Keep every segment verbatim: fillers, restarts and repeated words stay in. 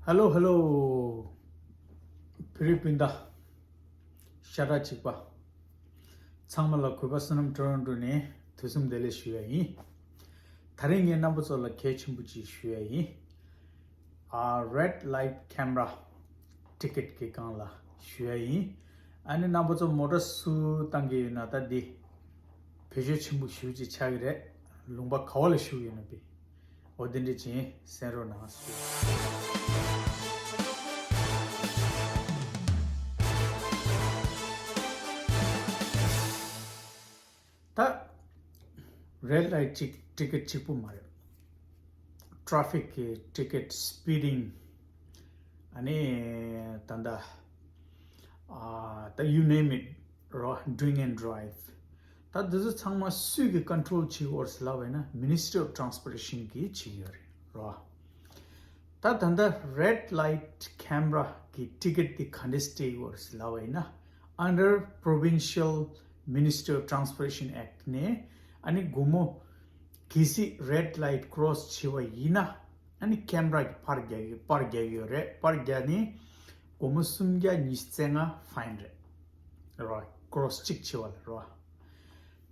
ཧེ་ལོ་ཧེ་ལོ། བོད་རིགས་སྤུན་ཟླ། ཤ་ཁྲག་གཅིག་པ། ཚང་མ་ལ་གུས་པ་བསོད་ནམས་ཊོ་རོན་ཊོ་ནས་དུས་གསུམ་བདེ་ལེགས་ཞུ་ཡ་ཡིན། དེ་རིང་ངས་རྣམ་པ་ཚོ་ལ་གལ་ཆེན་པོ་ཅིག་ཞུ་ཡ་ཡིན། ཨ་red light camera ticket གི་སྒང་ལ་ཞུ་ཡ་ཡིན། ཨ་ནི་རྣམ་པ་ཚོ་མོ་ཊ་སུ་བཏང་གི་ཡོད་ན་ད་འདི་བེད་སྤྱོད་ཆེན་པོ་ཞེ་པོ་ཅིག་ཆགས་ཀྱི་རེད། ལུང་པ་ག་བ་ལ་བཞུགས་ཡོད་ན་བི། འོ་དེ་འདྲ་ཅིག་གསན་རོགས་གནང་། ད་red light གཅིག་ཊི་ཀེ་ཊི་གཅིག་པུ་མ་རེད། traffic གི་ཊི་ཀེ་ཊི། speeding ཨ་ནི་ད་ད་ད་you name it རོ། drink and drive ད་འདི་ཚོ་ཚང་མ་སུས་ཀྱི་ཀོན་ཊོལ་བྱེད་ཀྱི་ཡོད་རེད་ཟེར་ལབ་པ་ཡིན་ན་Ministry of Transportation གིས་བྱེད་ཀྱི་ཡོད་རེད་རོ། ད་ད་ལྟ་red light camera གི་ཊི་ཀེ་ཊི་དེ་ག་འདྲས་སྤྲད་ཡོད་ཟེར་ལབ་པ་ཡིན་ན། Under Provincial Ministry of Transportation Act ནས་ཨ་ནི་སྒོར་མོ་གལ་སྲིད་red light cross བྱས་པ་ཡིན་ན་ཨ་ནི་ཀེམ་ར་གི་པར་རྒྱག་གི་པར་རྒྱག་གི་ཡོད་རེད། པར་རྒྱག་ནས་སྒོར་མོ་སུམ་བརྒྱ་ཉི་ཤུ་རྩ་ལྔ་ཕའིན་རེད་རོ། cross གཅིག་བྱས་པ་ལ་རོ།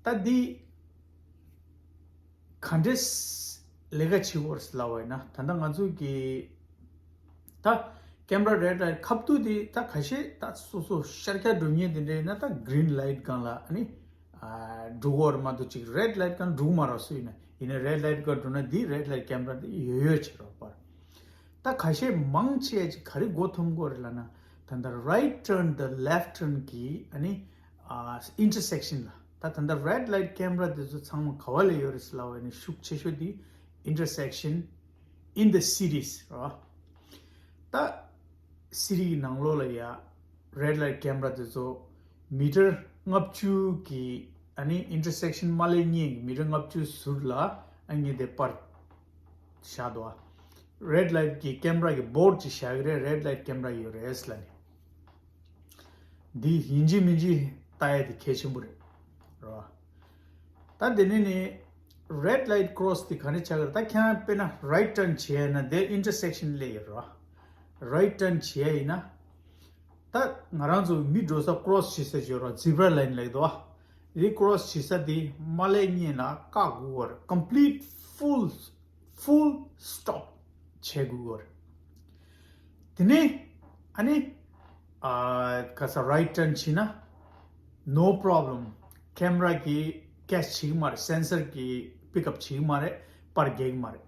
ད་འདི་ག་འདྲས་ལས་ཀ་བྱེད་དགོས་རེད་ལབ་པ་ཡིན་ན། ད་ལྟ་ང་ཚོ་གི་ད་ཀེམ་ར་རེད་ལའིཊ་ཁ་བསྡུ་དེ་ད་ཁ་ཤས་ད་སོ་སོ་ཤར་རྒྱག་འགྲོ་མཁན་དེ་འདྲ་ཡིན་ན་ད་green light སྒང་ལ་ཨ་ནི་ཨ་འགྲོ་གི་ཡོད་རེད་མ་གཏོགས་ཅིག་red light སྒང་འགྲོ་གི་མ་རེད། སུ་ཡིན་ན་ཡིན་ན་red light སྒང་འགྲོ་ན་འདི་red light ཀེམ་ར་དེ་ཡོད་ཡོད་བྱེད་རོགས་པར། ད་ཁ་ཤས་མང་ཆེ་ཅིག་ག་རེ་མགོ་འཐོམ་གི་ཡོད་རེད་ལབ་ན། ད་ལྟ་right turn དང་left turn གི་ཨ་ནི་ཨ་intersection ལ་ད་ད་ལྟ་red light camera དེ་ཚོ་ཚང་མ་ག་བ་ལ་ཡོད་རེད་ཟེར་ལབ་པ་ཡིན་ན་ཤུགས་ཆེ་ཤོས་དེ་intersection in the cities རོ། ད་སི་ཊི་གི་ནང་ལོགས་ལ་ཡ་red light camera དེ་ཚོ་མི་ཊར་ལྔ་བཅུ་གི་ཨ་ནི་intersection མ་ལེ་གཉིས་ཀྱི་མི་ཊར་ལྔ་བཅུ་ཟུར་ལ་ཨ་ནི་དེ་པར་བཞག་འདུག་ཨ། red light གི་ཀེམ་ར་གི་བོར་ཌི་ཅིག་བཞག་གི་རེད། red light camera ཡོད་རེད་ལབ་ནས། འདི་ཡིན་གཅིག་མིན་གཅིག་ལྟ་ཡ་དེ་གལ་ཆེན་པོ་རེད་རོ། ད་དེ་ནས་ནི་red light cross དེ་ག་འདྲ་ཆགས་ཀྱི་རེད། ད་ཁྱེད་རང་དཔེར་ན་right turn བྱས་ན་དེ་intersection སླེབས་ཡོད་རོ། right turn བྱས་ཡིན་ན་ད་ང་རང་ཚོ་མི་འགྲོ་ས་cross བྱེད་ས་ཅིག་ཡོད་རོ། zebra line ལབ་ཀྱི་འདུག་བ། དེ་cross བྱེད་ས་དེ་མ་ལེ་གཉིས་ལ་བཀག་དགོས་པ་རེད། complete full full stop བྱེད་དགོས་པ་རེད། དེ་ནས་ཨ་ནི་ཨ་ག་ས་right turn བྱས་ན་no problem ཀེམ་ར་གིས་catch བྱེད་ཀྱི་མ་རེད། sensor གིས་pick up བྱེད་ཀྱི་མ་རེད། པར་རྒྱག་གི་མ་རེད།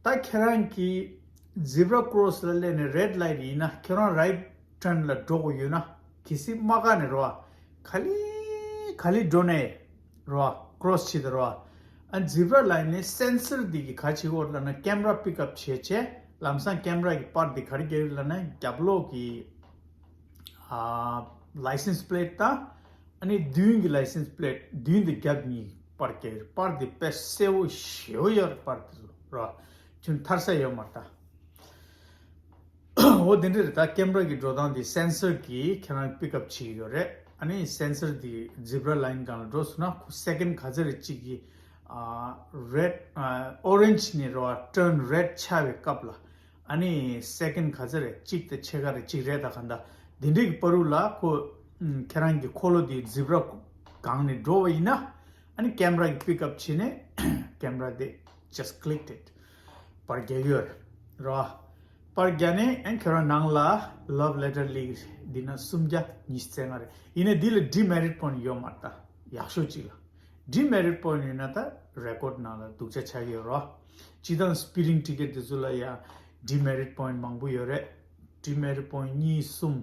ད་ཁྱེད་རང་གིས་zebra cross ལ་སླེབས་ནས་red light ཡིན་ན་ཁྱེད་རང་right turn ལ་འགྲོ་དགོས་ཡོད་ན་གལ་སྲིད་མ་བཀག་ནས་རོ། ག་ལེ་ག་ལེ་འགྲོ་ནས་རོ། cross བྱེད་དེ་རོ། ཨ་zebra line ནས་sensor འདི་གིས་ག་བྱེད་ཀྱི་ཡོད་ལབ་ན་ཀེམ་ར་pick up བྱས་བྱས་ལམ་སང་ཀེམ་ར་གི་པར་འདི་ག་རེ་རྒྱག་གི་ལབ་ན་རྒྱབ་ལོགས་ཀྱི་ཨ་license plate དང་ཨ་ནི་མདུན་གྱི་license plate མདུན་དང་རྒྱབ་གཉིས་པར་རྒྱག་གི་རེད། པར་འདི་དཔེ་གསལ་པོ་ཞེ་པོ་ཡོད་རེད། པར་འདི་ཚོ་རོ། ཁྱོད་ཐར་ས་ཡོད་མ་རེད་ད། འོ་དེ་འདྲ་རེད། ད་ཀེམ་ར་གི་འགྲོ་སྟངས་དེ་sensor གིས་ཁྱེད་རང་pick up བྱེད་ཀྱི་ཡོད་རེད། ཨ་ནི་sensor དེ་zebra line སྒང་ལ་འགྲོ་སོང་ན་ཁོ་second ག་ཚོད་རེ་གཅིག་གི་ཨ་red ཨ་orange ནས་རོ་turn red ཆགས་པའི་སྐབས་ལ་ཨ་ནི་second ག་ཚོད་རེ་གཅིག་དང་ཕྱེད་ཀ་རེ་གཅིག་རེད་ད་ག་འདྲ་དེ་འདྲའི་གི་བར་དུ་ལ་ཁོ་ཁྱེད་རང་གི་འཁོར་ལོ་དེ་zebra སྒང་ནས་འགྲོ་བ་ཡིན་ན་ཨ་ནི་ཀེམ་ར་གིས་pick up བྱས་ནས་ཀེམ་ར་དེ་just clicked it པར་རྒྱག་གི་ཡོད་རེད་རོ། པར་རྒྱག་ནས་ཨན་ཁྱོད་རང་ནང་ལ་love letter ལིག་འདི་ན་སུམ་བརྒྱ་ཉི་ཤུ་རྩ་ལྔ་རེད། ཡིན་ན་འདི་ལ་demerit point ཡོད་མ་རེད་ད། ཡག་ཤོས་ཅིག་ལ་demerit point ཡོད་ན་ད་record ནང་ལ་སྡུག་ཅག་ཆགས་ཀྱི་ཡོད་རོ། སྤྱིར་བཏང་speeding ticket འདི་ཚོ་ལ་ཡང་demerit point མང་པོ་ཡོད་རེད། demerit point གཉིས་གསུམ།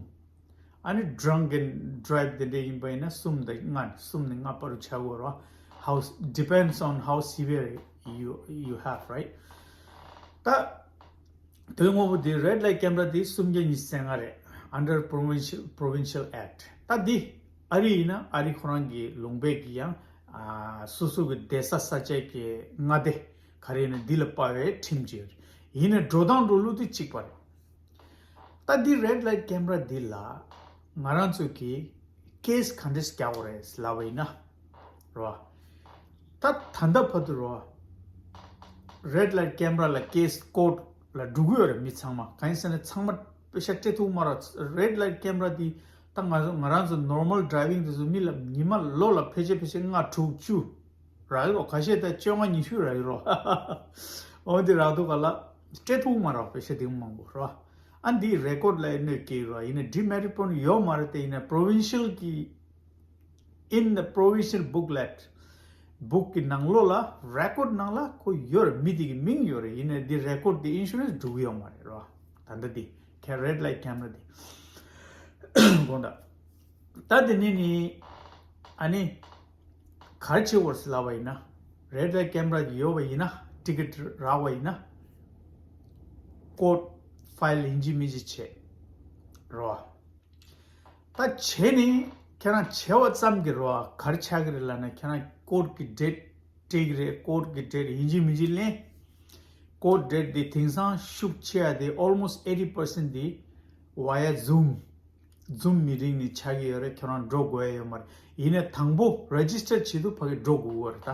ཨ་ནི་drunk and drive དེ་འདྲ་ཡིན་པ་ཡིན་ན་གསུམ་དང་ལྔ་གསུམ་ནས་ལྔ་བར་དུ་ཆགས་ཀྱི་ཡོད་རོ། How depends on how severe you you have, right? ད་དོན་དངོས་པོ་འདི་red light camera འདི་སུམ་བརྒྱ་ཉི་ཤུ་རྩ་ལྔ་རེད། Under Provincial Provincial Act ད་འདི་ཨ་རི་ཡིན་ན་ཨ་རི་ཁོ་རང་གི་ལུང་པའི་གི་ཡང་ཨ་སོ་སོ་གི་བསྡད་ས་ས་ཆའི་གི་མངའ་སྡེ་ག་རེ་ཡིན་ན་འདི་ལ་དཔག་པའི་ཁྲིམས་ཅིག་ཡོད་རེད། ཡིན་ན་འགྲོ་སྟངས་འགྲོ་ལུགས་འདི་གཅིག་པ་རེད། ད་འདི་red light camera འདི་ལ་ང་རང་ཚོ་གི་case ག་འདྲས་རྒྱག་དགོས་རེད་ལབ་པ་ཡིན་ན་རོ། ད་ད་ལྟ་བར་དུ་རོ། red light camera ལ་case court ལ་འགྲོ་གི་ཡོད་རེད། མི་ཚང་མ་གང་ཡིན་ཟེར་ན་ཚང་མ་པེ་ཤ་སྤྲད་ཐུབ་མ་རེད། red light camera དེ་ད་ང་ང་རང་ཚོ་normal driving དེ་ཚོ་མི་ལ་ཉི་མ་ལོ་ལ་ཕལ་ཆེར་ཕལ་ཆེར་ལྔ་དྲུག་བཅུ་རག་གི་རོ། ཁ་ཤས་ད་བཅོ་ལྔ་ཉི་ཤུ་རག་གི་རོ། འོ་དེ་རག་དུས་ག་ལ་སྤྲད་ཐུབ་མ་རེད། པེ་ཤ་དེ་མང་པོ་རོ། ཨ་འདི་རེ་ཀོཌ་ལ་གནོད་སྐྱེལ་རོ། ཡིན་ན་demerit point ཡོད་མ་རེད། དེ་ཡིན་ན་provincial གི in the provincial booklet book གི་ནང་ལོགས་ལ་རེ་ཀོཌ་ནང་ལ་ཁོ་ཡོད་རེད། མི་དེ་གི་མིང་ཡོད་རེད། ཡིན་ན་འདི་རེ་ཀོཌ་དེ་insurance འགྲོ་གི་ཡོད་མ་རེད་རོ། ད་ལྟ་འདི་ཁྱེད་red light camera དེ་དགོངས་དག་ད་དེ་ནས་ནི་ཨ་ནི་ག་རེ་བྱེད་དགོས་ཟེར་ལབ་པ་ཡིན་ན། red light camera ཡོད་པ་ཡིན་ན། ཊི་ཀེཊ་རག་པ་ཡིན་ན། ཀོཌ་ཕའིལ་ཡིན་གཅིག་མིན་གཅིག་བྱེད་རོ། ད་བྱས་ནས་ཁྱེད་རང་བྱས་པ་ཙམ་གྱིས་རོ། ག་རེ་ཆགས་ཀྱི་རེད་ལབ་ན། ཁྱེད་རང་ཀོཌ་ཀྱི་ཌེཊ་སྤྲད་ཀྱི་རེད། ཀོཌ་ཀྱི་ཌེཊ་ཡིན་གཅིག་མིན་གཅིག་ལེན། ཀོཌ་ཌེཊ་དེ་དེང་སང་ཤུགས་ཆེ་ཡ་དེ་almost eighty percent དེ་via Zoom Zoom meeting ནས་ཆགས་ཀྱི་ཡོད་རེད། ཁྱེད་རང་འགྲོ་དགོས་ཡ་ཡོད་མ་རེད། ཡིན་ནའི་དང་པོ་རེ་ཇི་སི་ཊར་བྱེད་དུས་ཕ་གི་འགྲོ་དགོས་ཀྱི་ཡོད་རེད། ད་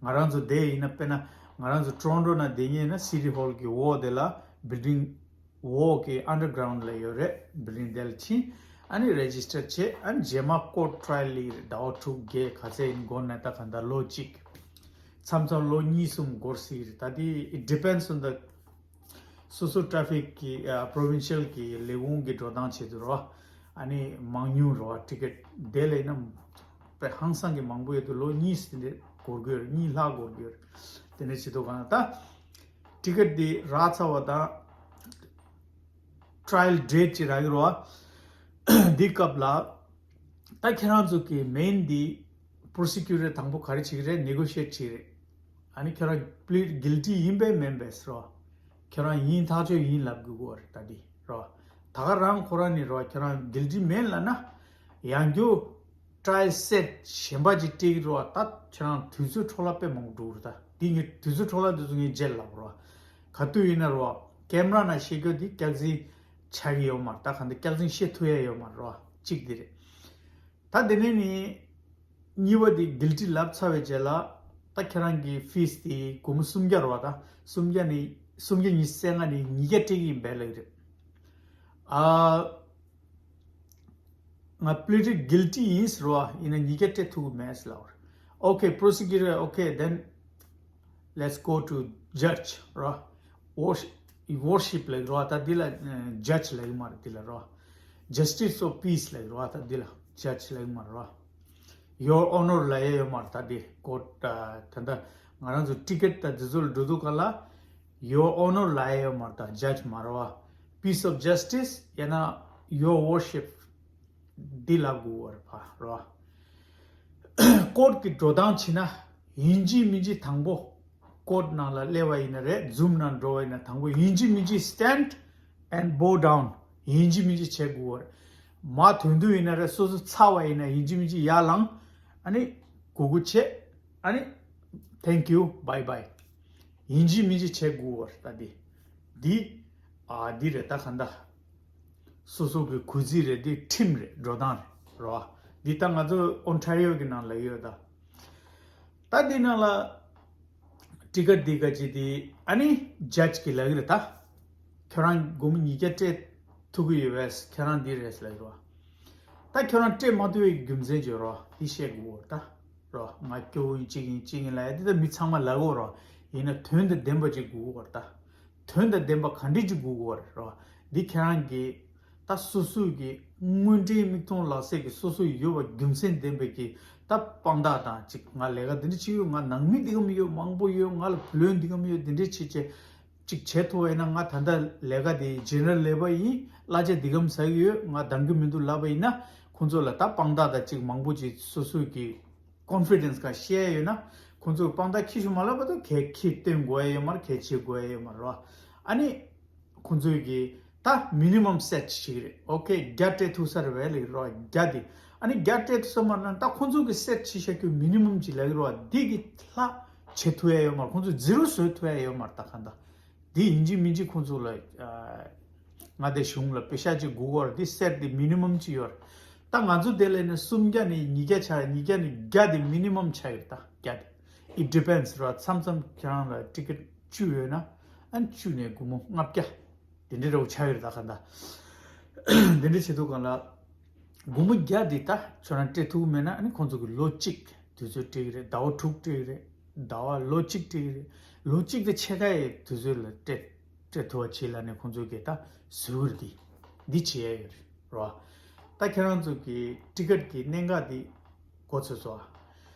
ང་རང་ཚོ་དེ་ཡིན་ན་དཔེར་ན་ང་རང་ཚོ་ཊོ་རོན་ཊོ་ནང་བསྡད་མཁན་ཡིན་ན་སི་ཊི་ཧོལ་གྱི་འོག་དེ་ལ་བིལ་ཌིང་འོག་གི་ཨན་ཌར་གྷ་རའུན་ཌ་ལ་ཡོད་རེད། བིལ་ཌིང་དེ་ལ་ཕྱིན་ཨ་ནི་རེ་ཇི་སི་ཊར་བྱེད། ཨ་ནི་རྗེས་མ་ཀོཌ་ཊ་ར་ཡལ་ལ་ཟླ་བ་དྲུག་བརྒྱད་ག་ཚད་ཡིན་དགོས་ན། ད་ག་འདྲ་ལོ་གཅིག་མཚམས་མཚམས་ལོ་གཉིས་གསུམ་འགོར་སྲིད་ཀྱི་རེད། ད་དེ་it depends on the སོ་སོ་ཊ་ར་ཕིག་གི་ཨ་པྲོ་ཝིན་ཤལ་གྱི་ལས་ཁུངས་ཀྱི་འགྲོ་སྟངས་བྱེད་དུས་རོ། ཨ་ནི་མང་ཉུང་རོ། ཊི་ཀེཊ་དེ་ལས་ན་དཔེ་ཧང་སང་གི་མང་པོ་ཡོད་དུས་ལོ་གཉིས་དེ་འདྲས་འགོར་གྱི་ཡོད་རེད། གཉིས་ལྷག་འགོར་གྱི་ཡོད་རེད། དེ་འདྲས་བྱེད་དུས་གང་ད་ཊི་ཀེཊ་དེ་རག་ཚར་བ་དང་ཊ་ར་ཡལ་ཌེཊ་ཅིག་རག་གི་རོ། འདི་སྐབས་ལ་ད་ཁྱེད་རང་ཚོ་གི་མེན་འདི་པྲོ་སི་ཀིའུ་ཊར་དང་པོ་ག་རེ་བྱེད་ཀྱི་རེད། ནེ་གོ་ཤི་ཨེཊ་བྱེད་ཀྱི་རེད། ཨ་ནི་ཁྱེད་རང་པི་ལིཌ་གིལ་ཊི་ཡིན་པས་མིན་པས་རོ། ཁྱེད་རང་ཡིན་ཐག་ཆོད་ཡིན་ལབ་དགོས་ཀྱི་རེད། ད་འདི་རོ། ད་ག་རང་ཁོ་རང་ནི་རོ། ཁྱེད་རང་གིལ་ཊི་མིན་ལབ་ན་ཡང་རྒྱུ་ཊ་ར་ཡལ་སེཊ་གཞན་པ་ཅིག་སྤྲད་ཀྱི་རོ། ད་ཁྱེད་རང་དུས་ཚོད་འཕྲོ་བརླག་དཔེ་མང་པོ་འགྲོ་གི་རེད། ད་འདི་ངས་དུས་ཚོད་འཕྲོ་བརླག་འདི་ཚོ་ངས་རྗེས་ལབ་རོ། ག་དུས་ཡིན་ན་རོ། ཀེམ་ར་ནང་བཤད་རྒྱུ་འདི་སྐྱག་རྫུན་ཆགས་ཀྱི་ཡོད་མ་རེད། ད་ག་འདི་སྐྱག་རྫུན་བཤད་ཐུབ་ཡ་ཡོད་མ་རེད་རོ། གཅིག་འདི་རེད། ད་དེ་ནས་ནི་གཉིས་པ་དེ་གིལ་ཊི་ལབ་ཚར་བའི་རྗེས་ལ་ད་ཁྱེད་རང་གི་ཕིས་དེ་སྒོར་མོ་སུམ་བརྒྱ་རེད་པ། ད་སུམ་བརྒྱ་ནི་སུམ་བརྒྱ་ཉི་ཤུ་རྩ་ལྔ་ནི་ཉིས་བརྒྱ་སྤྲད་ཀྱི་ཡིན་པས་ལབ་ཀྱི་རེད། ཨ་ང་པི་ལིཌ་གིལ་ཊི་ཡིན་ཟེར་བ་ཡིན་ན་ཉིས་བརྒྱ་སྤྲད་ཐུབ་ཀྱི་མེད་ཟེར་ལབ་པ་རེད། ཨོ་ཁེ། པྲོ་སི་ཀིའུ་ཊར། ཨོ་ཁེ། then let's go to judge རོ། ཝོར་ཤིབ་ལབ་རོ། ད་འདི་ལ་ཇཇ་ལབ་ཀྱི་མ་རེད། འདི་ལ་རོ། Justice of peace ལབ་རོ། ད་འདི་ལ་ཇཇ་ལབ་ཀྱི་མ་རེད་རོ། Your Honor ལབ་ཡ་ཡོད་མ་རེད། ད་འདི་ཀོར་ཊི་ད་ད་ལྟ་ང་རང་ཚོ་ཊི་ཀེཊ་ད་འདི་ཚོ་ལ་འགྲོ་དུས་ག་ལ་Your Honor ལབ་ཡ་ཡོད་མ་རེད། ད་ཇཇ་མ་རེད་པ། Piece of justice ཡང་ན་Your Worship འདི་ལབ་དགོས་པ་རེད་པ་རོ། ཀོར་ཊི་གི་འགྲོ་སྟངས་བྱས་ན་ཡིན་གཅིག་མིན་གཅིག་དང་པོ་ཀོར་ཊི་ནང་ལ་སླེབས་པ་ཡིན་ན་རེད། ཛུམ་ནང་འགྲོ་བ་ཡིན་ན་དང་པོ་ཡིན་གཅིག་མིན་གཅིག་stand and bow down ཡིན་གཅིག་མིན་གཅིག་བྱེད་དགོས་པ་རེད། མར་ཐོན་དུས་ཡིན་ན་རེད། སོ་སོ་ཚར་བ་ཡིན་ན་ཡིན་གཅིག་མིན་གཅིག་ཡར་ལངས། ཨ་ནི་གུས་བཀུར་བྱེད། ཨ་ནི་thank you bye bye ཡིན་གཅིག་མིན་གཅིག་བྱེད་དགོས་པ་རེད། ད་འདི་འདི་ཨ་འདི་རེད། ད་ག་འདྲ། སོ་སོ་གི་གུས་བརྩི་རེད། འདི་ཁྲིམས་རེད། འགྲོ་སྟངས་རེད་རོ། འདི་ད་ང་ཚོ་ཨོན་ཊ་རི་ཡོ་གི་ནང་ལ་ཡོད་ད། ད་འདི་ནང་ལ་ཊི་ཀེཊ་འདི་ག་ཅི་འདི་ཨ་ནི་ཇཇ་གི་ལབ་ཀྱི་རེད། ད་ཁྱོད་རང་སྒོར་མོ་ཉིས་བརྒྱ་སྤྲད་ཐུབ་ཀྱི་ཡོད་པས། ཁྱོད་རང་འདི་རེད་ལབ་ཀྱི་རེད་པ། ད་ཁྱོད་རང་སྤྲད་མ་ཐུབ་པའི་རྒྱུ་མཚན་ཅིག་ཡོད་རོ། འདི་བཤད་དགོས་ད་རོ། ང་སྐྱོ་བོ་ཡིན་གཅིག་ཡིན་གཅིག་ཡིན་ལབ་ཡ་འདི་ད་མི་ཚང་མ་ལབ་ཀྱི་ཡོད་རོ། ཡིན་ན་དོན་དང་ལྡན་པ་ཅིག་དགོས་ཀྱི་ཡོད་རེད་ད། དོན་དང་ལྡན་པ་ག་འདྲས་ཅིག་དགོས་ཀྱི་ཡོད་རེད་རོ། འདི་ཁྱེད་རང་གི་ད་སོ་སོའི་གི་དངོས་འབྲེལ་མིག་མཐོང་ལག་ཟིན་གི་སོ་སོ་ཡོད་པ་རྒྱུ་མཚན་ལྡན་པའི་གི་ད་དཔང་རྟགས་དང་ཅིག་ང་ལས་ཀ་འདི་འདྲས་བྱེད་ཀྱི་ཡོད། ང་ནང་མི་འདི་གམ་ཡོད། མང་པོ་ཡོད། ང་ལ་བུ་ལོན་འདི་གམ་ཡོད། འདི་འདྲས་བྱེད་བྱེད་ཅིག་བྱེད་ཐུབ་པ་ཡིན་ན། ང་ད་ལྟ་ལས་ཀ་དེ་ཇེ་ནེ་རལ་ལེ་བར་ཡིན། གླ་ཆ་འདི་གམ་ཟ་གི་ཡོད། ང་འདང་གི་མི་འདུག་ལབ་པ་ཡིན་ན། ཁོང་ཚོ་ལ་ད་དཔང་རྟགས་དང་ཅིག་མང་པོ་ཅིག་སོ་སོའི་གི་ཀོན་ཕི་ཌེན་སི་ག་བཤད་ཡོད་ན། ཁོང་ཚོས་དཔང་རྟགས་ཁྱི་ཤུགས་མ་ལབ་བར་དུ་གལ་ཁྱི་སྟོན་དགོས་ཡ་ཡོད་མ་རེད། གལ་བྱེད་དགོས་ཡ་ཡོད་མ་རེད་བ། ཨ་ནི་ཁོང་ཚོས་ཀྱི་ད་མི་ནི་མམ་སེཊ་བྱེད་ཀྱི་རེད། ཨོ་ཁེ། བརྒྱ་སྤྲད་ཐུབ་ས་རེད་བས་ལབ་ཀྱི་རེད་བ། བརྒྱ་དེ་ཨ་ནི་བརྒྱ་སྤྲད་ཐུབ་ས་མ་རེད་ན། ད་ཁོང་ཚོ་གི་སེཊ་བྱེད་བཞག་རྒྱུ་མི་ནི་མམ་ཅིག་ལབ་ཀྱི་རེད་བ། འདི་གི་ལྷག་བྱེད་ཐུབ་ཡ་ཡོད་མ་རེད། ཁོང་ཚོས་ཛི་རོ་བཟོ་ཐུབ་ཡ་ཡོད་མ་རེད། ད་གང་ལྟར། འདི་ཡིན་གཅིག་མིན་གཅིག་ཁོང་ཚོ་ལ་ཨ་ང་དེ་གཞུང་ལ་པེ་ཤ་ཅིག་དགོས་ཀྱི་ཡོད་རེད། འདི་སེཊ་འདི་མི་ནི་མམ་ཅིག་ཡོད་རེད། ད་ང་ཚོ་དེ་ལས་ནི་སུམ་བརྒྱ་ནས་ཉིས་བརྒྱ་ཆགས་རེད། ཉིས་བརྒྱ་ནས་བརྒྱ་དེ་མི་ནི་མམ་ཆགས་ཡོད་རེད། ད་བརྒྱ་དེ། It depends ར། མཚམས་མཚམས་ཁྱེད་རང་ལ་ཊི་ཀེཊ་བཅུ་ཡོད་ན་ ཨ་ནི་བཅུ་ནས་སྒོར་མོ་ལྔ་བརྒྱ་དེ་འདྲའི་འདྲ་བོ་ཆགས་ཡོད་རེད། ད་ག་འདྲ་དེ་འདྲ་བྱེད་དུས་སྒང་ལ་སྒོར་མོ་བརྒྱ་འདི་ད་ཁྱོད་རང་སྤྲད་ཐུབ་ཀྱི་མེད་ན། ཨ་ནི་ཁོང་ཚོ་གི་ལོ་གཅིག་དུས་ཚོད་སྤྲད་ཀྱི་རེད། ཟླ་བ་དྲུག་སྤྲད་ཀྱི་རེད། ཟླ་བ་ལོ་གཅིག་སྤྲད་ཀྱི་རེད། ལོ་གཅིག་དང་ཕྱེད་ཀ་ཡི་དུས་ཚོད་ལ་སྤྲད་སྤྲད་ཐུབ་པ་བྱེད་ལབ་ནས་ཁོང་ཚོ་གིས་ད་ཟུར་འདི་འདི་བྱེད་ཡ་ཡོད་རེད་རོ། ད་ཁྱེད་རང་ཚོ་གི་ཊི་ཀེཊ་གི་གནད་འགག་འདི་གོ་ཚོད་སོང་ཨ།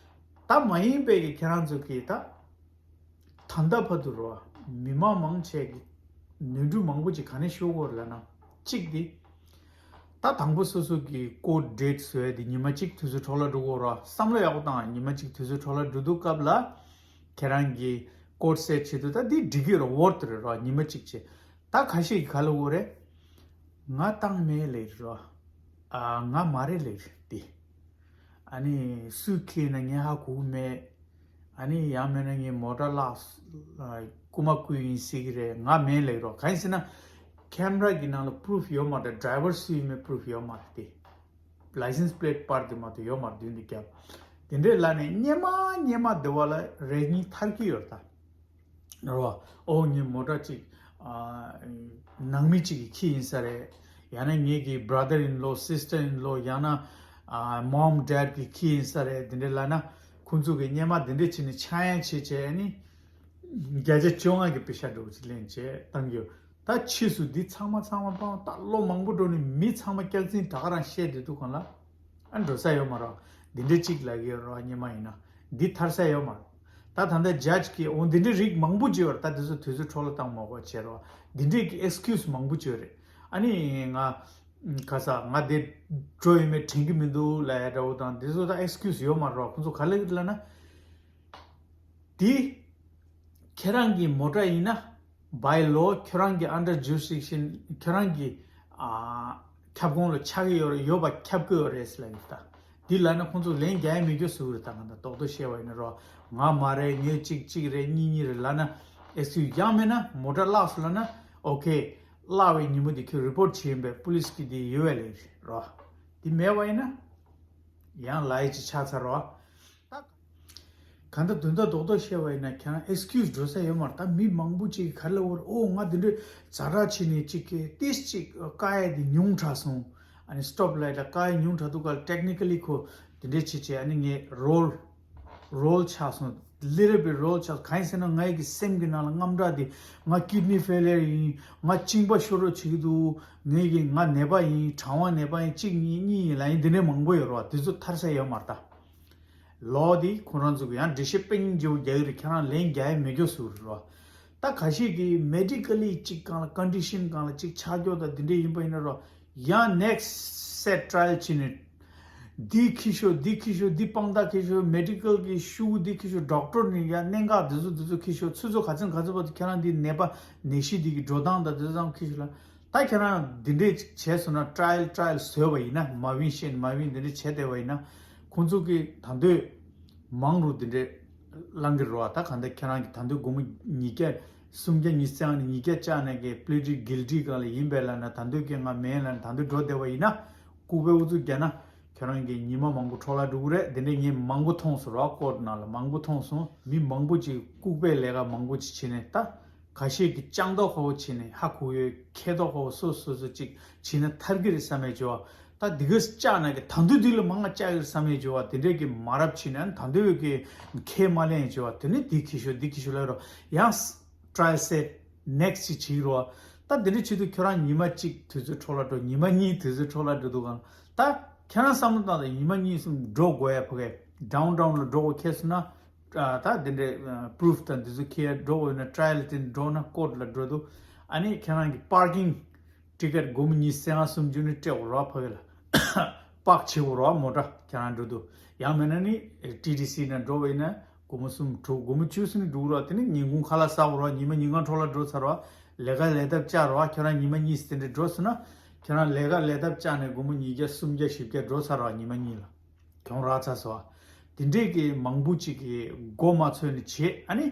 ད་མ་ཡིན་པའི་གི་ཁྱེད་རང་ཚོ་གི་ད་ད་ལྟ་བར་དུ་རོ། མི་མང་མང་ཆེ་གི་ནོར་འཁྲུལ་མང་པོ་ཅིག་ག་ནས་ཤོར་གྱི་ཡོད་རེད་ལབ་ན། གཅིག་འདི། ད་དང་པོ་སོ་སོ་གི་ཀོརཊ་ཌེཊ་བཟོ་ཡ་དེ་ཉི་མ་གཅིག་དུས་ཚོད་འཕྲོ་བརླག་འགྲོ་གི་ཡོད་རེད། བསམ་བློ་ཡག་པོ་བཏང་། ཉི་མ་གཅིག་དུས་ཚོད་འཕྲོ་བརླག་འགྲོ་དུས་སྐབས་ལ་ཁྱེད་རང་གི་ཀོརཊ་སེཊ་བྱེད་དུས་ད་འདི་འགྲིག་གི་རེད། ཝོར་ཐི་རེད་རོ། ཉི་མ་གཅིག་བྱས། ད་ཁ་ཤས་ཀྱིས་ག་ལབ་ཀྱི་ཡོད་རེད། ང་བཏང་མེད་ལབ་རོ། ཨ། ང་མ་རེད་ལབ་རེད་དེ། ཨ་ནི་སུས་ཁྱེར་ན་ངས་ཧ་གོ་གི་མེད། ཨ་ནི་ཡང་མིན་ན་ངས་མོ་ཊ་བརླགས། ཨ། རྐུ་མ་རྐུས་ཡིན་ཟེར་གི་རེད། ང་མིན་ལབ་རོ། གང་ཡིན་ཟེར་ན། ཁེམ་ར་གི་ནང་ལ་པུ་རུཕ་ཡོད་མ་རེད། ཌ་རའི་ཝར་སུ་ཡིན་མིན་པུ་རུཕ་ཡོད་མ་རེད་དེ། ལའི་སེན་སི་པི་ལེཊ་པར་དེ་མ་གཏོགས་ཡོད་མ་རེད། མདུན་དེ་བརྒྱབ། དེ་འདྲས་ལབ་ནས་སྙེ་མ་སྙེ་མ་སྡེ་བ་ལ་རེ་གཉིས་ཐར་གྱི་ཡོད་རེད་ད། རེད་བ། ཨོ་ངའི་མོ་ཊ་གཅིག་ཨ། ནང་མི་གཅིག་གིས་ཁྱེར་ཡིན་ས་རེད། ཡང་ན་ངེད་ཀྱི་བྷ་ར་དར་ཨིན་ལོ། སིས་ཊར་ཨིན་ལོ། ཡང་ན་ཨ། མོམ་ཌེཌ་གིས་ཁྱེར་ཡིན་ས་རེད། དེ་འདྲས་ལབ་ན། ཁོང་ཚོ་གིས་སྙེ་མ་དེ་འདྲས་བྱས་ནས་ཆག་ཡང་བྱས་བྱས་ནས་བརྒྱ་ཆ་བཅོ་ལྔ་གི་པེ་ཤ་འདྲ་བོ་ཅིག་ལེན་བྱས་བཏང་གི་ཡོད། ད་ཕྱིས་སུ་འདི་ཚང་མ་ཚང་མ་སྤང་ད་ལོ་མང་པོ་འགྲོ་ནས་མི་ཚང་མ་སྐྱག་རྫུན་ད་ག་རང་བཤད་བསྡད་དུས་སྒང་ལ། ཨ། འགྲོ་ས་ཡོད་མ་རེད། འདི་འདྲས་གཅིག་ལབ་ཀྱི་ཡོད་རེད་བ། སྙེ་མ་ཡིན་ན་འདི་ཐར་ས་ཡོད་མ་རེད། ད་ད་ལྟ་ཇཇ་གིས་འོ་འདི་འདྲས་རིགས་མང་པོ་བརྗོད་ཡོད་རེད། ད་འདི་ཚོ་དུས་ཚོད་འཕྲོ་བརླག་བཏང་མ་དགོས་བྱས་རེད་བ། འདི་འདྲས་ཀྱི་ཨེག་སི་ཀིའུ་སི་མང་པོ་བརྗོད་རེད། ཨ་ནི་ང་ག་ས་ང་དེ་འགྲོ་ཡོད་མེད་དྲན་གྱི་མི་འདུག་ལབ་ཡ་འདྲ་བོ་དང་། འདི་ཚོ་ད་ཨེག་སི་ཀིའུ་སི་ཡོད་མ་རེད་བ། ཁོང་ཚོ་ག་ལབ་ཀྱི་ལབ་ན། འདི་ཁྱེད་རང་གི་མོ་ཊ་ཡིན་ན། བའི་ལོ་ཁྱོད་རང་གི་ཨན་ཌར་ཇུ་རིས་ཌིག་ཤན། ཁྱོད་རང་གི་ཨ། ཁྱབ་ཁོངས་ལ་ཆགས་ཀྱི་ཡོད་རེད། ཡོད་པ་ཁྱབ་ཀྱི་ཡོད་རེད་ཟེར་ལབ་ཡོད་ད། འདི་ལབ་ན་ཁོང་ཚོ་ལན་རྒྱག་ཡ་མེད་རྒྱུ་བཟོ་གི་རེད་ད། ང་ད་རྡོག་རྡོག་བཤད་པ་ཡིན་ན་རོ། ང་མ་རེད། ངས་གཅིག་གཅིག་རེད། གཉིས་གཉིས་རེད་ལབ་ན་ཨེག་སི་ཀིའུ་སི། ཡང་མིན་ན་མོ་ཊ་བརླགས་སོང་ལབ་ན་ཨོ་ཁེ། བརླགས་པའི་ཉིན་མོ་འདི་ཁྱོད་རི་པོར་ཊི་བྱས་ཡིན་པས་པུ་ལིས་ཀྱིས་འདི་ཡོད་པས་ལབ་རོ། འདི་མེད་པ་ཡིན་ན་ཡང་ལབ་ཡ་ཅིག་ཆགས་ཚར་རོ། ད་གང་ལྟར་དོན་དག་རྡོག་རྡོག་བཤད་པ་ཡིན་ན་ཁྱེད་རང་ཨེག་སི་ཀིའུ་སི་འགྲོ་ས་ཡོད་མ་རེད། ད་མི་མང་པོ་ཅིག་གིས་ག་རེ་ལབ་ཀྱི་ཡོད་རེད། ཨོ་ང་འདི་འདྲའི་ཛ་དྲག་བྱས་ནས་ཅིག་གི་ཏོག་ཙམ་ཅིག་བཀག་ཡ་དེ་ཉུང་དྲགས་སོང་། ཨ་ནི་སི་ཊོབ་ལའིཊ་ལ་བཀག་ཡ་ཉུང་དྲགས་འདུག་ག་ལ། ཊེག་ནི་ཀ་ལི་ཁོ་འདི་འདྲས་བྱས་བྱས། ཨ་ནི་ངས་རོལ་རོལ་ཆགས་སོང་། ལི་ཊལ་བིཊ་རོལ་ཆགས། གང་ཡིན་ཟེར་ན་ངའི་གི་སེམས་ཀྱི་ནང་ལ་དངངས་སྐྲག་དེ་ང་ཀིཌ་ནི་ཕེལ་ཡར་ཡིན། ང་གཅིན་པ་ཤོར་རོགས་བྱེད་ཀྱི་འདུག་ངའི་གི་ང་ནད་པ་ཡིན། གྲང་བ་ནད་པ་ཡིན། གཅིག་གཉིས་གཉིས་ཡིན་ལབ་ཡིན། འདི་འདྲས་མང་པོ་ཡོད་རེད་བ། དེ་ཚོ་ཐར་ས་ཡོད་མ་རེད་ད། ལོ་དེ་ཁོ་རང་ཚོ་གི་ཡང་འགྲེལ་བཤད་དཔེ་སྙིང་རྗེ་པོ་རྒྱག་གི་རེད། ཁྱེད་རང་ལན་རྒྱག་ཡ་མེད་རྒྱུ་བཟོ་གི་རེད་བ། ད་ཁ་ཤས་ཀྱིས་མེ་ཌི་ཀལ་ལི་གཅིག་སྒང་ལ་ཀོན་ཌི་ཤན་སྒང་ལ་གཅིག་ཆགས་རྒྱུ་དང་འདི་འདྲས་ཡིན་པ་ཡིན་ན་རོ། ཡང་ནེག་སི་ཊི་སེཊ་ཊ་ར་ཡལ་བྱས་ནས། འདི་འཁྱེར་ཤོག་འདི་འཁྱེར་ཤོག་འདི་དཔང་རྟགས་འཁྱེར་ཤོག་མེ་ཌི་ཀལ་གྱི་ཤོག་གུ་འདི་འཁྱེར་ཤོག་ཌོག་ཊར་ནས་ཡང་གནད་འགག་འདི་ཚོ་འདི་ཚོ་འཁྱེར་ཤོག་ཚོད་ཚོད་ག་ཚོད་ག་ཚོད་བར་དུ་ཁྱེད་རང་འདི་ནད་པ་ནད་གཞི་འདི་གི་འགྲོ་སྟངས་དང་འདི་ཚོ་ཚང་མ་འཁྱེར་ཤོག་ལབ། ད་ཁྱེད་རང་འདི་འདྲས་བྱས་སོང་ན། ཊ་ར་ཡལ་ཊ་ར་ཡལ་བཟོས་པ་ཡིན་ན། མ་བིན་ཤེན་མ་བིན་འདི་འདྲས་བྱས་བསྡད་པ་ཡིན་ན། ཁོང་ཚོ་གིས་ད་དུང་མང་རུ་འདི་འདྲས་བླང་གི་རེད་བ། ད་གང་ལྟར་ཁྱེད་རང་གིས་ད་དུང་སྒོར་མོ་ཉིས་བརྒྱ་སུམ་བརྒྱ་ཉི་ཤུ་རྩ་ལྔ་ནས་ཉིས་བརྒྱ་བཅག་ནས་གི་པི་ལི་ཊི་གིལ་ཊི་སྒང་ལ་ཡིན་པས་ལབ་ན། ད་དུང་གི་ང་མིན་ལབ་ན་ད་དུང་འགྲོ་བསྡད་པ་ཡིན་ན། ལྐུགས་པའི་ཨུ་ཚུགས་རྒྱག་ན་ཁྱེད་རང་གི་ཉི་མ་མང་པོ་འཕྲོ་བརླག་འགྲོ་གི་རེད། འདི་འདྲས་ངས་མང་པོ་མཐོང་སོང་རེད་བ། ཀོརཊ་ནང་ལ་མང་པོ་མཐོང་སོང་། མི་མང་པོ་ཅིག་ལྐུགས་པའི་ལས་ཀ་མང་པོ་ཅིག་བྱས་ནས། ད་ཁ་ཤས་ཀྱིས་སྤྱང་མདོག་ཁ་པོ་བྱས་ནས་ཧ་གོ་ཡོད། མཁས་མདོག་ཁ་པོ་སོ་སོ་སོ་ཅིག་བྱས་ན་ཐར་གི་རེད་བསམ་ཡས་བྱས་བ། ད་འདི་ག་བཅག་ན་གི་ད་དུང་འདི་ལས་མང་བ་བཅག་གི་རེད་བསམ་ཡས་བྱས་བ། དེ་འདྲས་ཀྱི་མ་རབས་བྱས་ན་ད་དུང་གི་ཁས་མ་ལེན་བྱས་བ། དེ་ནས་འདི་འཁྱེར་ཤོག་འདི་འཁྱེར་ཤོག་ལབ་རོ། ཡང་ཊ་ར་ཡལ་སེཊ་ནེག་སི་ཊི་ཅིག་བྱེད་ཀྱི་རེད་བ། ད་འདི་འདྲས་བྱེད་དུས་ཁྱོད་རང་ཉི་མ་གཅིག་དུས་ཚོད་འཕྲོ་བརླག་འགྲོ། ཉི་མ་གཉིས་དུས་ཚོད་འཕྲོ་བརླག་འགྲོ་དུས་སྒང་། ད་ཁྱེད་རང་བསམ་བློ་བཏང་དང་། ཉི་མ་གཉིས་གསུམ་འགྲོ་དགོས་ཡ། ཕ་གི་ཌའུན་ཊའུན་ལ་འགྲོ་དགོས་ཁེལ་སོང་ན། ཨ། ད་འདི་འདྲས་པུ་རུཕ་དང་འདི་ཚོ་འཁྱེར་འགྲོ་དགོས་ན། ཊ་ར་ཡལ་དེ་འགྲོ་ན་ཀོརཊ་ལ་འགྲོ་དུས། ཨ་ནི་ཁྱེད་རང་གི་པར་ཀིང་ཊི་ཀེཊ་སྒོར་མོ་ཉི་ཤུ་རྩ་ལྔ་སུམ་ཅུ་ནི་སྤྲད་དགོས་རེད་བ། ཕ་གི་ལ་པག་བྱེད་དགོས་རེད་བ། མོ་ཊ་ཁྱེད་རང་འགྲོ་དུས། ཡང་མིན་ན་ནི་ཊི་ཊི་སི་ནང་འགྲོ་བ་ཡིན་ན་སྒོར་མོ་སུམ་དྲུག་སྒོར་མོ་བཅུ་ཙམ་ནི་འགྲོ་གི་རེད་བ། དེ་ནི་ཉིན་གུང་ཁ་ལག་ཟ་དགོས་རེད་བ། ཉི་མ་ཉིན་གང་འཕྲོ་བརླག་འགྲོ་ཚར་བ། ལས་ཀ་ལས་ཐབས་བཅག་རེད་བ། ཁྱེད་རང་ཉི་མ་གཉིས་དེ་འདྲས་འགྲོ་སོང་ན། ཁྱེད་རང་ལས་ཀ་ལས་ཐབས་བཅག་ནས་སྒོར་མོ་ཉིས་བརྒྱ་སུམ་བརྒྱ་བཞི་བརྒྱ་འགྲོ་ཚར་བ། ཉི་མ་གཉིས་ལ་གྱོང་རག་ཚར་སོང་བ། དེ་འདྲས་ཀྱི་མང་པོ་ཅིག་གིས་མགོ་མ་ཚོས་ནས་བྱེད། ཨ་ནི་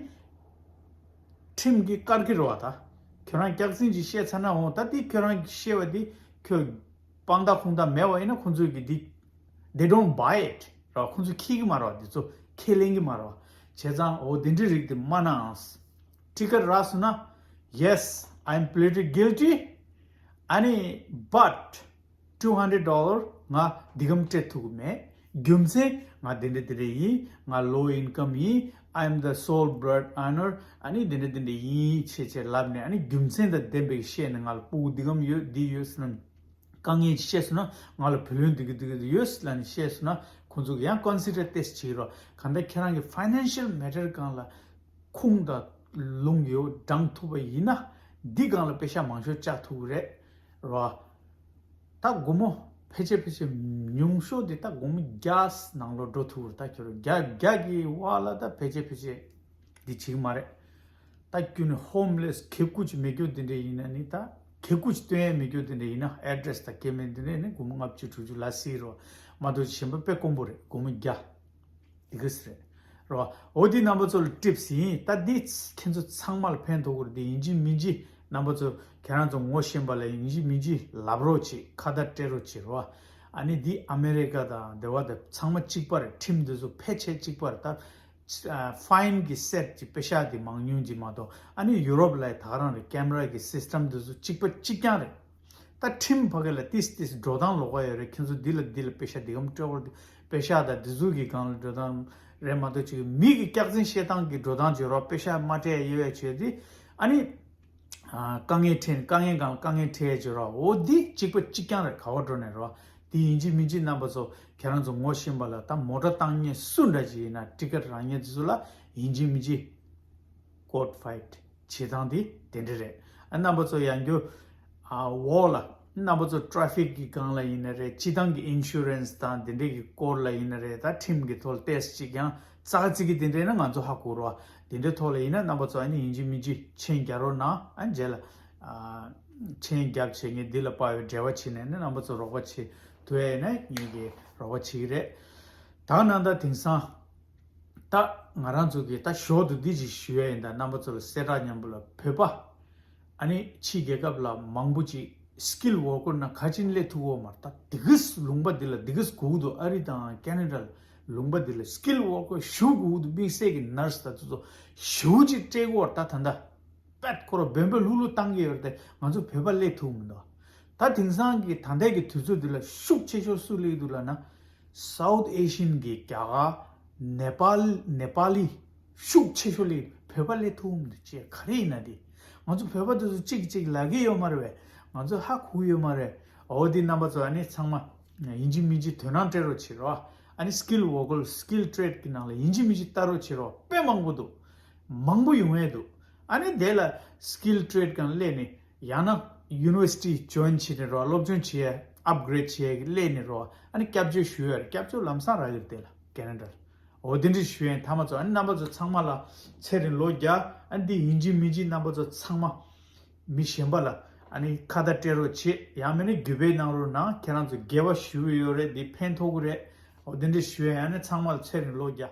ཁྲིམས་ཀྱིས་བཀག་གི་རེད་བ། ད་ཁྱོད་རང་སྐྱག་རྫུན་ཅིག་བཤད་ཚར་ན། འོ་ད་དེ་ཁྱོད་རང་གིས་བཤད་པ་དེ་ཁྱོད་དཔང་རྟགས་ཁུངས་དག་མེད་པ་ཡིན་ན། ཁོང་ཚོས་ཀྱིས་འདི་they don't buy it ར། ཁོང་ཚོས་འཁྱེར་གི་མ་རེད་བ། འདི་ཚོ་ཁས་ལེན་གི་མ་རེད་བ། བྱས་ཙང་འོ་དེ་འདྲའི་རིགས་དེ་མ་གནང་། ཊི་ཀེཊ་རག་སོང་ན་ Yes, I'm pleaded guilty. ཨ་ནི་but two hundred dollar ང་འདི་གམ་སྤྲད་ཐུབ་ཀྱི་མེད། རྒྱུ་མཚན་ང་དེ་འདྲ་དེ་འདྲ་ཡིན། ང་low income ཡིན། I'm the sole bread earner. ཨ་ནི་དེ་འདྲ་དེ་འདྲ་ཡིན་ཆེ་ཆེ་ལབ་ནས། ཨ་ནི་རྒྱུ་མཚན་དང་ལྡན་པའི་བཤད་ནས། ང་ལ་ཕྲུ་གུ་འདི་གམ་ཡོད། འདི་ཡོད་ཟེར་ན། དཀའ་ངལ་ཅིག་བཤད་སོང་ན། ང་ལ་བུ་ལོན་འདི་གི་འདི་གི་ཡོད་ལབ་ནས་བཤད་སོང་ན། ཁོང་ཚོ་གི་ཡང་consider ཏོག་ཙམ་བྱེད་ཀྱི་རེད། གང་ལྟར་ཁྱེད་རང་གི་financial matter སྒང་ལ་ཁུངས་དང་ལུང་ཡོད་དྲངས་ཐུབ་པ་ཡིན་ན། འདི་སྒང་ལ་པེ་ཤ་མང་ཤོས་བཅག་ཐུབ་ཀྱི་རེད། རེད་བ། ད་སྒོར་མོ་ཕལ་ཆེར་ཕལ་ཆེར་ཉུང་ཤོས་འདི་ད་སྒོར་མོ་བརྒྱ་ནང་ལོགས་འགྲོ་ཐུབ་ཀྱི་རེད། ད་ཁྱོད་རང་བརྒྱ་བརྒྱ་གི་བར་ལ་ད་ཕལ་ཆེར་ཕལ་ཆེར་འདི་བྱེད་ཀྱི་མ་རེད། ད་ཁྱོད་ནི་homeless ཁེ་ཁུ་ཅིག་མེད་རྒྱུ་དེ་འདྲ་ཡིན་ན་ནི། ད་ཁེ་ཁུ་ཅིག་སྟོན་ཡས་མེད་རྒྱུ་དེ་འདྲ་ཡིན་ན། address དང་སྐྱེ་དམན་དེ་འདྲ་ནི་སྒོར་མོ་ལྔ་བཅུ་དྲུག་ཅུ་ལ་སྲིད་རོ། མ་གཏོགས་གཞན་པ་དཔེ་དཀོན་པོ་རེད། སྒོར་མོ་བརྒྱ། འདི་གི་སི་རེད། རོ། འོ་འདི་རྣམ་པ་ཚོ་ལ་tips ཡིན། ད་འདི་ཁྱེད་ཚོ་ཚང་མ་ལ་ཕན་ཐོགས་ཀྱི་རེད། འདི་ཡིན་གཅིག་མིན་གཅིག་རྣམ་པ་ཚོ་ཁྱེད་རང་ཚོ་ངོ་ཤེས་པ་ལ་ཡིན་གཅིག་མིན་གཅིག་ལབ་རོགས་བྱེད། ཁ་བརྡ་སྤྲད་རོགས་བྱེད་རོ། ཨ་ནི་འདི་ཨ་མེ་རི་ཀ་དང་འདི་བ་དང་ཚང་མ་གཅིག་པ་རེད། ཁྲིམས་འདི་ཚོ་ཕལ་ཆེར་གཅིག་པ་རེད། ད་ཨ་fine གི་set ཀྱི་པེ་ཤ་དེ་མང་ཉུང་གཅིག་མ་གཏོགས། ཨ་ནི་ཡུ་རོབ་ལ་ད་ག་རང་རེད། camera གི་system འདི་ཚོ་གཅིག་པ་གཅིག་རྐྱང་རེད། ད་ཁྲིམས་ཕ་གི་ལ་ཏིས་ཏིས་འགྲོ་སྟངས་ལོགས་ཀ་ཡོད་རེད། ཁྱེད་ཚོ་འདི་ལ་འདི་ལ་པེ་ཤ་འདི་གམ་སྤྲད་དགོས་རེད། པེ་ཤ་དང་འདི་ཚོ་གི་སྒང་ལ་འགྲོ་སྟངས་རེད་མ་གཏོགས། ཅིག་མི་གི་སྐྱག་རྫུན་བཤད་སྟངས་ཀྱི་འགྲོ་སྟངས་ཅིག་རོ། པེ་ཤ་མ་སྤྲད་ཡོད་ཡ་བྱས་ཏེ། ཨ་ནི་ཨ་དཀའ་ངལ་འཕྲད། དཀའ་ངལ་སྒང་ལ་དཀའ་ངལ་འཕྲད་ཡ་ཅིག་རོ། འོ་འདི་གཅིག་པ་གཅིག་རྐྱང་རེད། ག་བ་འགྲོ་ནས་རོ། འདི་ཡིན་གཅིག་མིན་གཅིག་རྣམ་པ་ཚོ་ཁྱེད་རང་ཚོ་ངོ་ཤེས་པ་ལ། ད་མོ་ཊ་བཏང་མཁན་སུ་འདྲ་ཅིག་ཡིན་ན། ཊི་ཀེ་ཊི་རག་མཁན་དེ་ཚོ་ལ་ཡིན་གཅིག་མིན་གཅིག་court fight བྱེད་སྟངས་དེ་དེ་འདྲ་རེད། ཨ་རྣམ་པ་ཚོ་ཡང་རྒྱུ་ཨ་འོག་ལ་རྣམ་པ་ཚོ་traffic གི་སྒང་ལ་ཡིན་ན་རེད། སྤྱི་བཏང་གི་insurance དང་དེ་འདྲས་ཀྱི་སྐོར་ལ་ཡིན་ན་རེད། ད་ཁྲིམས་ཀྱི་ཐོག་ལ་ཏོག་ཙམ་ཅིག་ཡང་ཙག་ཙིག་གི་དེ་འདྲས་ན་ང་ཚོ་ཧ་གོ་རོགས། དེ་འདྲས་ཐོག་ལ་ཡིན་ན་རྣམ་པ་ཚོ་ཨ་ནི་ཡིན་གཅིག་མིན་གཅིག་མཆན་རྒྱག་རོགས་གནང་། ཨ་རྗེས་ལ་ཨ་མཆན་རྒྱབ་བྱས་ངས་འདི་ལ་དཔག་པའི་འབྲེལ་བ་བྱས་ནས་ནི་རྣམ་པ་ཚོ་རོགས་པ་བྱེད་ཐུབ་ཡས་ཡིན་ན་ངས་ཀྱིས་རོགས་པ་བྱེད་ཀྱི་རེད། ད་ནང་ད་དེང་སང་ད་ང་རང་ཚོ་གིས་ད་ཞོར་དུ་འདི་ཅིག་ཞུ་ཡ་ཡིན། ད་རྣམ་པ་ཚོ་ལ་གསལ་བསྒྲགས་མཉམ་པོ་ལ། བོད་པ་ཨ་ནི་ཕྱིའི་རྒྱལ་ཁབ་ལ་མང་པོ་ཅིག་skilled worker ནང་ག་ཅིག་སླེབས་ཐུབ་ཀྱི་ཡོད་མ་རེད། ད་འདི་གིས་ལུང་པ་འདི་ལ་འདི་གིས་དགོས་ཀྱི་འདུག་ཨ་རི་དང་ཁེ་ན་ཌ་ལ་ལུང་པ་འདི་ལ་skilled worker ཞེ་པོ་དགོས་ཀྱི་འདུག་དམིགས་བསལ་གྱི་nurse ད་དེ་ཚོ་ཞེ་པོ་ཅིག་སྤྲད་ཀྱི་ཡོད་རེད། ད་ད་ལྟ་པད་ཁོ་རང་འབེན་པ་ལྷུག་ལྷུག་བཏང་གི་ཡོད་རེད་དེ། ང་ཚོ་བོད་པ་སླེབས་ཐུབ་མི་འདུག་ད་དེང་སང་གི་ད་ལྟའི་གི་དུས་ཚོད་འདི་ལ་ཤུགས་ཆེ་ཤོས་སུ་སླེབས་འདུག་ལབ་ན། South Asian གི་རྒྱ་གར། ནེ་པཱལ། ནེ་པཱ་ལི་ཤུགས་ཆེ་ཤོས་སླེབས། བོད་པ་སླེབས་ཐུབ་མི་འདུག་ཅེས་ག་རེ་ཡིན་ན་དེ། ང་ཚོ་བོད་པ་དེ་ཚོ་གཅིག་གཅིག་ལབ་ཀྱི་ཡོད་མ་རེད་པས། ང་ཚོ་ཧ་གོ་ཡོད་མ་རེད། འོ་དེ་རྣམ་པ་ཚོ་ཨ་ནི་ཚང་མ་ཡིན་གཅིག་མིན་གཅིག་དོ་སྣང་སྤྲད་རོགས་བྱེད་རོགས། ཨ་ནི་skilled worker skilled trade གི་ནང་ལ་ཡིན་གཅིག་མིན་གཅིག་ལྟ་རོགས་བྱེད་རོགས། དཔེ་མང་པོ་འདུག་མང་པོ་ཡོང་ཡས་འདུག་ཨ་ནི་དེ་ལ་skilled trade གང་སླེབས་ནས། ཡང་ན་university join བྱས་ནས་རོགས། སློབ་སྦྱོང་བྱེད་ཡས་upgrade བྱེད་ཡས་སླེབས་ནས་རོགས། ཨ་ནི་སྐྱབས་བཅོལ་ཞུ་ཡས་རེད། སྐྱབས་བཅོལ་ལམ་སང་རག་གི་རེད་དེ་ལ་ཁེ་ན་ཌ་ལ། འོ་དེ་འདྲ་ཞུ་ཡས་ཡིན། ཐ་མ་ཚོ་ཨ་ནི་རྣམ་པ་ཚོ་ཚང་མ་ལ་ཚེ་རིང་ལོ་བརྒྱ། ཨ་ནི་འདི་ཡིན་གཅིག་མིན་གཅིག་རྣམ་པ་ཚོ་ཚང་མ་མི་གཞན་པ་ལ་ཨ་ནི་ཁ་བརྡ་སྤྲད་རོགས་བྱེད། ཡང་མིན་ན་བརྒྱུད་སྤེལ་གནང་རོགས་གནང་། ཁྱེད་རང་ཚོ་དགེ་བ་ཞུ་གི་ཡོད་རེད། འདི་ཕན་ཐོགས་ཀྱི་རེད། འོ་དེ་འདྲ་ཞུ་ཡས་ཡིན། ཨ་ནི་ཚང་མ་ལ་ཚེ་རིང་ལོ་བརྒྱ།